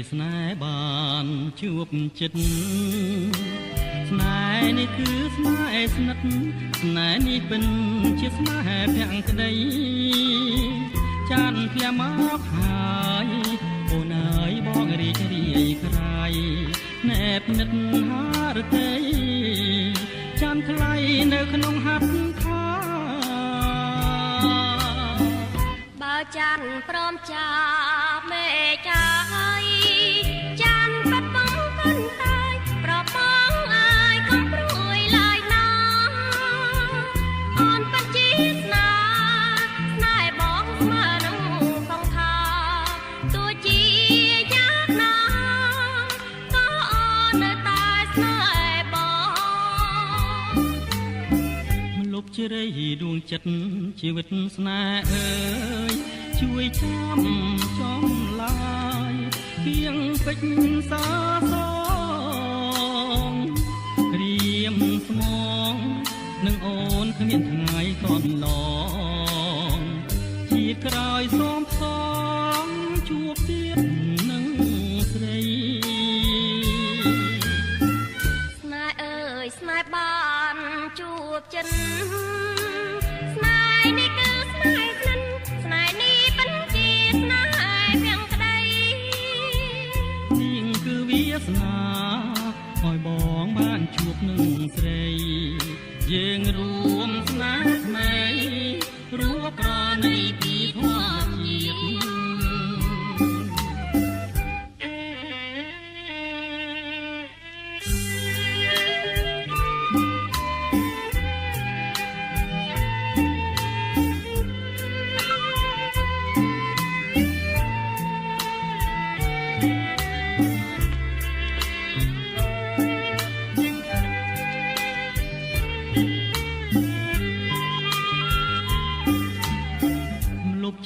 ស្នេហ៍បានជួបចិត្តស្នេហ៍នេះគឺស្នេហ៍ស្និទ្ធស្នេហ៍នេះពិនជាស្នេហ៍ភក្តីចានធ្លាមកហើយអូនអើយបងរីករាយក្រៃណែបនិតហារតីចានថ្លៃនៅក្នុងហត្ថខាបើចានព្រមចាមេចាយចានបាត់បងកូនតាយប្របងអើយកុំព្រួយឡើយណាអូនពិតជាស្នេហ៍ស្នេហ៍បងស្មើនឹងសង្ខាទោះជាយ៉ាងណាក៏អូននៅតែស្នេហ៍បងមលុបជ្រៃដួងចិត្តជីវិតស្នេហ៍អើយជួយចាំចំឡាយពីងពេជ្រសាសងរៀមស្មងនឹងអូនគ្មានថ្ងៃកន្លងជាក្រោយសូមផ្សងជួបទៀតនឹងស្រីស្នេហ៍អើយស្នេហ៍បានជួបចិនស្នេហ៍នេះគឺស្នេហ៍ស្និទ្ធស្នេហ៍នេះពិនជាស្នេហ៍ភាំងក្តីនាងគឺវាសនាឲ្យបងបានជួបនឹងស្រីយើងរួមស្នេហ៍ថ្មីរួបប្រណីពីធម៌ជាតិ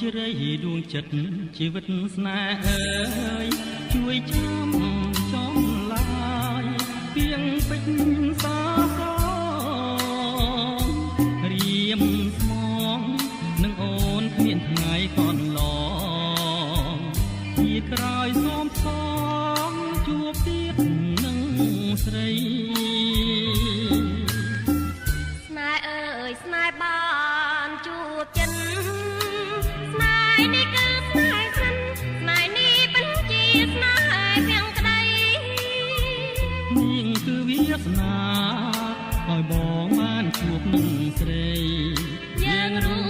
ជ្រៃដួងចិត្តជីវិតស្នេហ៍អើយជួយចាំចំឡាយពីងពេជ្រសាសងរៀមស្មងនឹងអូនគ្មានថ្ងៃកន្លងជាក្រោយសូមផ្សងជួបទៀតនឹងស្រីស្នេហ៍អើយស្នេហ៍បានជួបចិនស្នេហ៍នេះគឺស្នេហ៍ស្និទ្ធស្នេហ៍នេះពិនជាស្នេហ៍ភាំងក្តីនាងគឺវាសនាឲ្យបងបានជួបនឹងស្រីយើងរួ